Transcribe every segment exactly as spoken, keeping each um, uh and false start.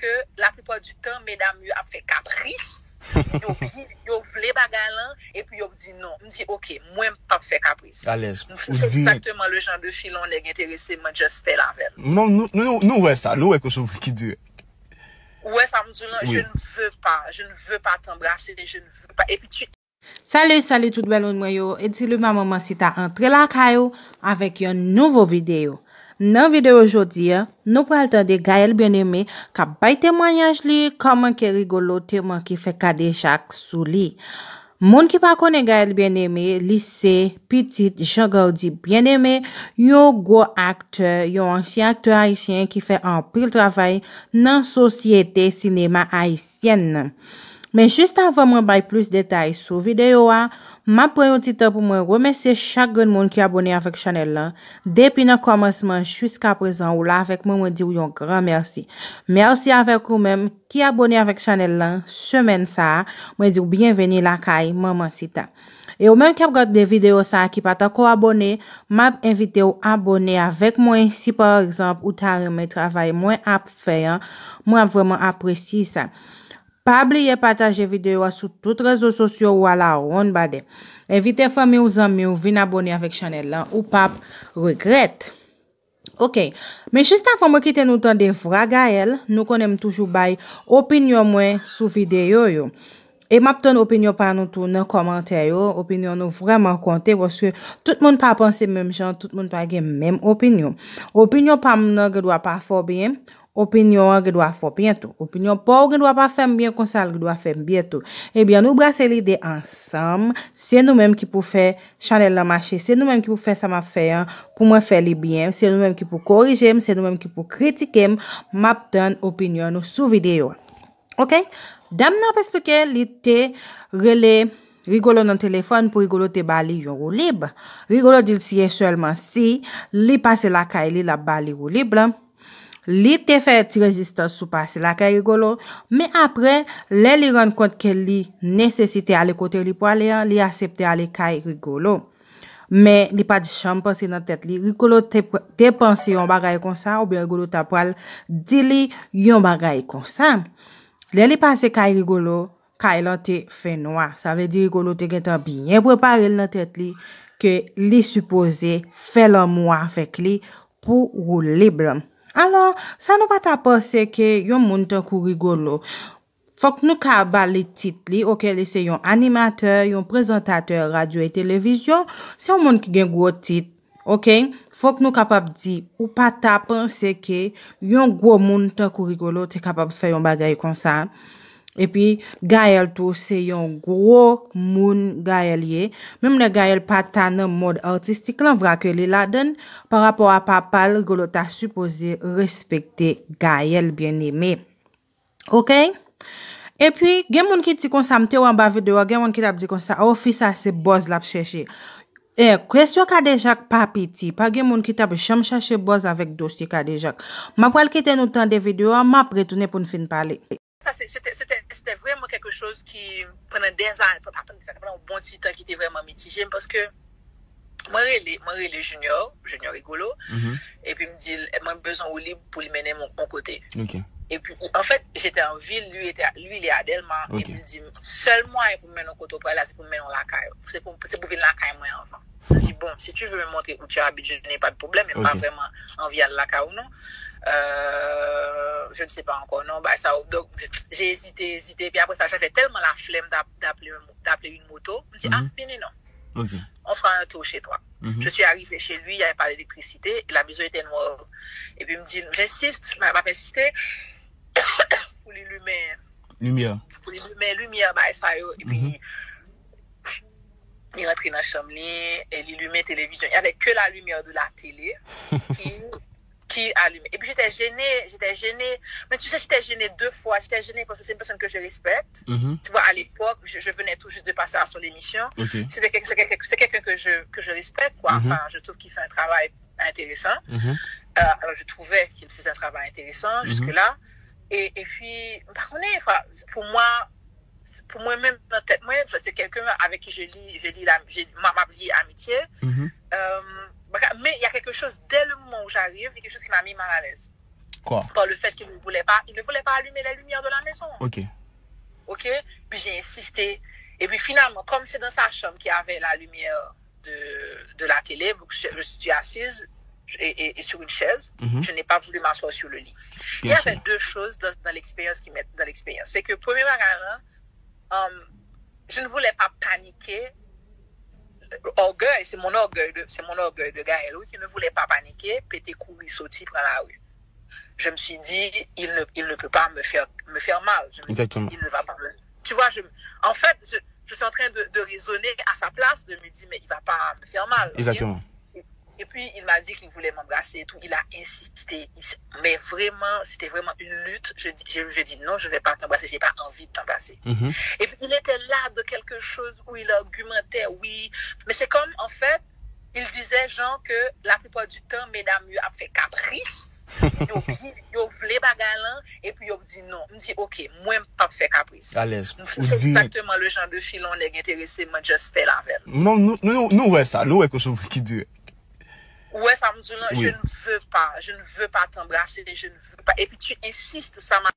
ke la plupart du temps, medam yo ap fè kapris, yo, yo vle bagay lan, epi yo di non. M di, ok, mwen m p ap fè kapris. Alèz. M- Ou Se dirèk. Exactement le genre de filon nèg enterese, mwen just fè l avè l. Non, nou, nou, nou wè sa, nou wè ke se ou ki dirèk. Ou wè sa m di w lan, Wi. Je ne veux pas, je ne veux pas t'embrasser, je ne veux pas. Epi tu Salut, salut tout bèl moun mwen yo. Eti Luma Manman Sita antre lakay ou avèk yon nouvo videyo. Nan videyo jodi a, nou pral tande Gaëlle Bien-Aimé k ap bay temwayaj li kòman ke Rigolo te manke fè kadejak sou li. Moun ki pa konnen Gaëlle Bien-Aimé, li se pitit Jean Gardy Bien-Aimé, yon gwo aktè, yon ansyen aktè ayisyen ki fè anpil travay nan sosyete sinema ayisyèn nan. Men jis avan mwen bay plis detay sou videyo a, m ap pran yon ti tan pou mwen remèsye chak grenn moun ki abòne avèk chanèl lan. Depi nan kòmansman jiska prezan ou la avèk mwen, mwen di w yon gran mèsi. Mèsi avèk ou menm ki abòne avèk chanèl lan semèn sa a, mwen di w byenveni lakay Manman Sita. E ou menm k ap gade videyo sa a ki pa t ankò abòne, m ap envite w abòne avèk mwen si pa egzanp ou ta renmen travay mwen ap fè an, mwen ap vrèman apresye sa. Pa bliye pataje videyo a sou tout rezo sosyo ou a la wonn badè. Envite fanmi w, zanmi w vin abòne avèk chanèl lan, ou p ap regrèt. Ok, men jis avan mwen kite nou tande vwa Gaëlle, nou konnen m toujou bay opinyon mwen sou videyo yo. E m ap tann opinyon pa nou tou nan kòmantè yo. Opinyon nou vrèman konte paske tout moun pa panse menm jan, tout moun pa gen menm opinyon. Opinyon pa m nan gen dwa pa fè w byen, opinyon an gen dwa fè w byen tou. Opinyon pa w gen dwa pa fè m byen konsa, l gen dwa fè m byen tou. Ebyen, nou brase lide ansanm. Se nou menm ki pou fè chanèl lan mache. Se nou menm ki pou fè sa m ap fè an pou mwen fè li byen. Se nou menm ki pou korije m, se nou menm ki pou kritike m. M ap tann opinyon nou sou videyo a. Ok? Dam nan ap esplike li te rele Rigolo nan telefòn pou Rigolo te ba li yon woulib. Rigolo di l si e sèlman si li pase lakay li, l ap ba li woulib lan. Li te fè ti rezistans sou pase lakay Rigolo, men apre, lè li rann kont ke li nesesite ale kote li pwale an, li aksepte ale kay Rigolo. Men li pa t janm panse nan tèt li Rigolo te, te panse yon bagay konsa, oubyen Rigolo ta pral di li yon bagay konsa. Lè li pase kay Rigolo, kay lan te fè nwa. Sa vle di Rigolo te gentan byen prepare l nan tèt li ke li sipoze fè lanmou avèk li pou woulib lan. Alò, sa nou pa ta panse ke yon moun tankou Rigolo, fòk nou ka ba li tit li, ok, li se yon animatè, yon prezantatè radyo e televizyon, se yon moun ki gen gwo tit, ok? Fòk nou kapab di, ou pa ta panse ke yon gwo moun tankou Rigolo te kapab fè yon bagay konsa. Epi, Gaëlle tou, se yon gwo moun Gaëlle ye. Menm lè Gaëlle pa ta nan mond atistik lan, vra ke li ladann, pa rapò a papa l, Rigolo ta sipoze respekte Gaëlle Bien-Aimé. Ok? Epi, gen moun ki di konsa, m te wè anba videyo a, gen moun ki t ap di konsa, o, fi sa se buzz l ap chèche. E, kesyon kadejak pa piti, pa gen moun ki t ap janm chache buzz avèk dosye kadejak. M ap pral kite nou tande videyo a, m ap retounen pou n fin pale. Sa se, se te, se te, se te vrèman kèk choz ki, pandan dèzane, pa pandan dèzane, pandan yon bon ti tan ki te vrèman mitije m, paske mwen rele, mwen rele Junior, Junior Rigolo, epi m di l, mwen bezwen woulib pou li mennen m yon kote. Epi, anfèt, j'étais en ville, lui était, lui, il est à Delma, epi m di, sèl mwayen pou m mennen yon kote ou pral la, se pou m mennen yon lakay ou. Se pou, se pou vin lakay mwen anvan. M di, bon, si tu veux me montrer où tu habites, je n'ai pas de problème, men m pa vrèman anvi al lakay ou non. Euh, je ne sais pas encore, non, bagay sa yo. Donk, j'ai hésité, hésité, epi apre sa, j'avais tellement la flemme d'ap-, d'appeler un mo-, d'appeler une moto. M di, ah, vini non. On fera un tour chez toi. Je suis arrivée chez lui, il n'y avait pas d'électricité, la maison était noire. Epi m di, j'insiste, m ap ensiste pou li limen, pou li limen limyè, bagay sa yo. Epi, li rantre nan chanm li, e li limen televizyon. Il y avait que la lumière de la télé qui, qui allumait. Et puis j'étais gênée, j'étais gênée. Mais tu sais, j'étais gênée deux fois. J'étais gênée parce que c'est une personne que je respecte. Tu vois, à l'époque, je, je venais tout juste de passer à son émission. C'était quel-, c'est quel-, c'est quelqu'un que je, que je respecte, quoi. Enfin, je trouve qu'il fait un travail intéressant. Euh, alors, je trouvais qu'il faisait un travail intéressant jusque-là. Et, et puis, m pa konnen, enfin, pou mwen, pou mwen menm nan tèt mwen, se quelqu'un avec qui je lie, je lie la, je, m ap lie amitié. Euh, bagay, mais il y a quelque chose, dès le moment où j'arrive, il y a quelque chose qui m'a mis mal à l'aise. Quoi? Par le fait qu'il ne voulait pas, il ne voulait pas allumer les lumières de la maison. Ok. Ok? Puis j'ai insisté. Et puis finalement, comme c'est dans sa chambre qu'il y avait la lumière de, de la télé, donc je, je suis assise et, et, et sur une chaise, Mhm. je n'ai pas voulu m'asseoir sur le lit. Il y Bien avait sûr. deux choses dans, dans l'expérience qui m'est, dans l'expérience. C'est que premier bagay la, euh, je ne voulais pas paniquer. Orgueil, c'est mon orgueil de, c'est mon orgueil de Gaël, oui, qui ne voulait pas paniquer, pete kouri soti pran lari. Je me suis dit, il ne, il ne peut pas me faire, me faire mal. Je me suis dit, Exactement. Il ne va pas me, tu vois, je, en fait, je, je suis en train de, de raisonner à sa place, de me dire, mais il va pas me faire mal. Exactement. Et puis, il m'a dit qu'il voulait m'embrasser et tout. Il a insisté. Il s- mais vraiment, c'était vraiment une lutte. Je dis, je, je dis, non, je vais pas t'embrasser. J'ai pas envie de t'embrasser. Mhm. Et puis, il était là de quelque chose où il argumentait, oui. Mais c'est comme, en fait, il disait, genre, que la plupart du temps, medam yo ap fè kapris. Yo, bi- yo vle bagay lan, epi yo di non. M di, ok, mwen m p ap fè kapris. Alèz. M- Ou Se di egzakteman le jan de fi lan nèg enterese, mwen just fè l avè l. Non, nou, nou, nou wè sa, nou wè kote w ki dirèk. Ou wè sa m di w lan, Wi. Je ne veux pas, je ne veux pas t'embrasser, je ne veux pas. Et puis tu insistes, ça m'a.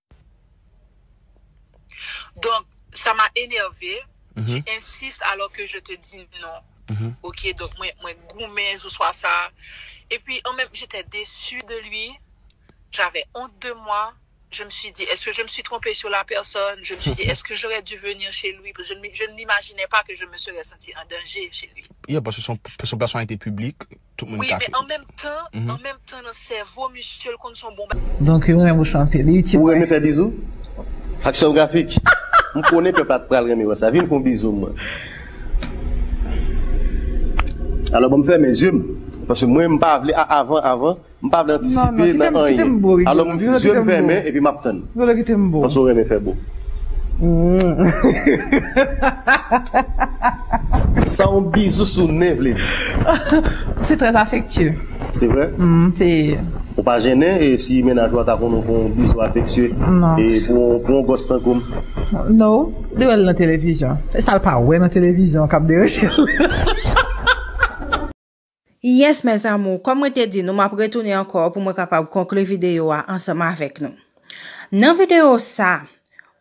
Donc, ça m'a énervé. Mhm. Tu insistes alors que je te dis non. Mhm. Ok, donc moi, moi, goumen, ce soir ça. Et puis, en même, j'étais déçue de lui. J'avais honte de moi. Je me suis dit, est-ce que je me suis trompée sur la personne? Je me suis dit, est-ce que j'aurais dû venir chez lui? Parce que je ne, je ne m'imaginais pas que je me serais sentie en danger chez lui. Yeah, paske se yon, se yon plasman ki te piblik, tout moun Wi, ka men fè. An menm tan, Mhm. An menm tan, nan sèvo misye, l konn se yon bon bagay. Donk, yo renmen w chante. Li itil. Ou renmen fè bizou? Aksyon grafik. M konnen pèp la pral renmen wè sa. Vin fè yon bizou, mwen. Alò, bon, m fèmen zye m. Paske mwen, m pa vle, a- avan, avan, m pa vle Non, non, antisipe kite nan m, kite anyen. M bo, Alò, Rigolo, m Rigolo, zye kite m m bo. Fèmen epi m ap tann. Rigolo, kite m bo. Paske w renmen fè bo. Mm. Sa yon bizou sou nen vle di. C'est très affectueux. Se vre? Mm, se Ou pa jennen e si mennaj ou a ta konnen w fè yon bizou afeksye Non. E pou, pou yon gòs tankou m? No, li wè l nan televizyon. E sa l pa wè nan televizyon k ap deranje l. Yes, mes amours, kòm mwen te di nou, m ap retounen ankò pou mwen kapab konkli videyo a ansanm avèk nou. Nan videyo sa,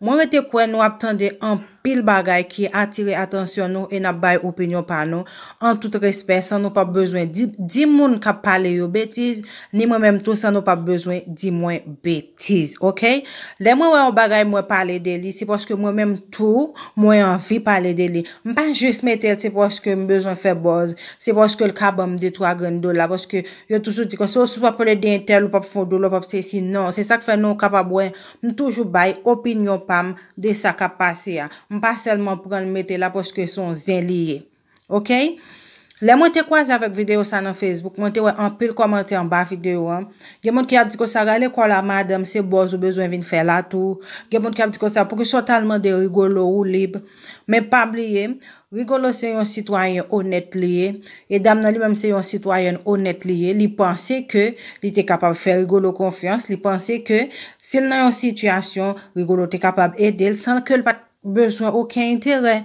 mwen rete kwè nou ap tande anpil bagay ki atire atansyon nou e n ap bay opinyon pa nou an tout respè, san nou p ap bezwen di, di moun k ap pale yo betiz, ni mwen menm tou, san nou p ap bezwen di mwen betiz, ok? Lè mwen wè yon bagay, mwen pale de li, se paske mwen menm tou, mwen anvi pale de li. M pa jis mete l, se paske m bezwen fè buzz, se paske l ka ban m de twa grenn dola, paske yo toujou di konsa, si w pa pale de entèl, ou p ap fè yon dola, ou p ap sesi. Non, se sa k fè nou kapab wè, m toujou bay opinyon pa m de sa k ap pase a. M pa sèlman pran l mete la paske se yon zen li ye. Ok? Lè mwen te kwaze avèk videyo sa nan Facebook, mwen te wè anpil kòmantè anba videyo an. Gen moun ki ap di konsa, rale kò la, madanm, se buzz ou bezwen vin fè la tou. Gen moun ki ap di konsa, poukisa w t al mande Rigolo ou lib? Men pa bliye, Rigolo se yon sitwayen onèt li ye. E dam nan li menm se yon sitwayèn onèt li ye. Li panse ke li te kapab fè Rigolo konfyans. Li panse ke si l nan yon sitiyasyon, Rigolo te kapab ede l san ke l pa t bezwen okenn enterè.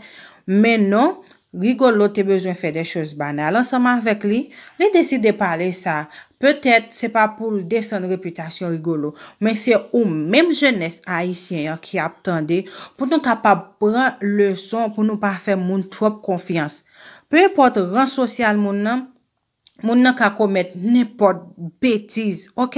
Men non, Rigolo te bezwen fè de choz banal ansanm avèk li. Li deside pale sa. Petèt se pa pou l desann repitasyon Rigolo, men se ou menm jenès ayisyen an ki ap tande pou nou kapab pran leson pou nou pa fè moun twòp konfyans. Pe enpòt ran sosyal moun nan, moun nan ka komèt nenpòt betiz, ok?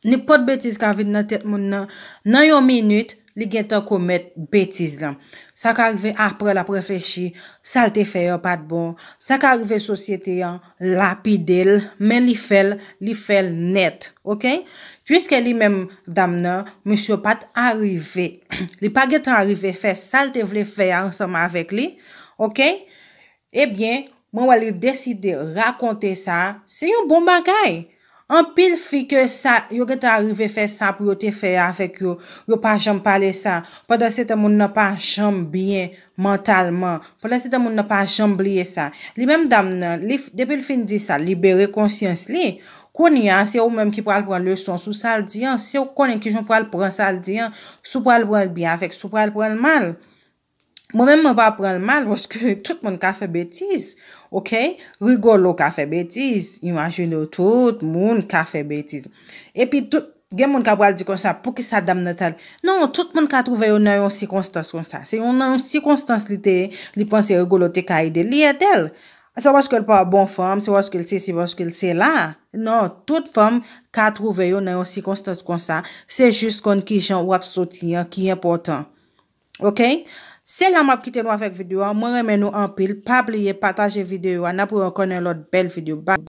Nenpòt betiz ka vin nan tèt moun nan, nan yon minit, li gentan komèt betiz lan. Sa ka rive apre l ap reflechi, sa l te fè an pa t bon. Sa ka rive sosyete an lapide l, men li fè l, li fè l nèt, ok? Piske li menm dam nan, misye pa t arive, li pa gentan arive fè sa l te vle fè a ansanm avèk li, ok? Ebyen, mwen wè li deside rakonte sa, se yon bon bagay. Anpil fi ke sa, yo gentan arive fè sa pou yo te fè avèk yo, yo pa janm pale sa. Pandansetan, moun nan pa janm byen mantalman. Pandansetan, moun nan pa janm bliye sa. Li menm dam nan, li, depi l fin di sa, libere konsyans li. Kounye a, se ou menm ki pral pran leson sou sa l di an. Se ou k konnen kijan w pral pran sa l di an. Si w pral pran l byen avèk, si w pral pran l mal. Mwen menm mwen pa pran l mal paske tout moun ka fè betiz, ok? Rigolo ka fè betiz, imajine w, tout moun ka fè betiz. Epi tout, gen moun ka pral di konsa, poukisa dam nan tal? Non, tout moun ka twouve yo nan yon sikonstans konsa. Se yon, nan yon sikonstans li te, li panse Rigolo te ka ede, li ede l. Se paske l pa bon fanm, se paske l sesi, paske l sela. Non, tout fanm ka twouve yo nan yon sikonstans konsa. Se jis konn kijan w ap soti an ki enpòtan. Ok? Se la m ap kite nou avèk videyo a. Mwen renmen nou anpil. Pa bliye pataje videyo a. N ap wè ankò nan lòt bèl videyo. Bye.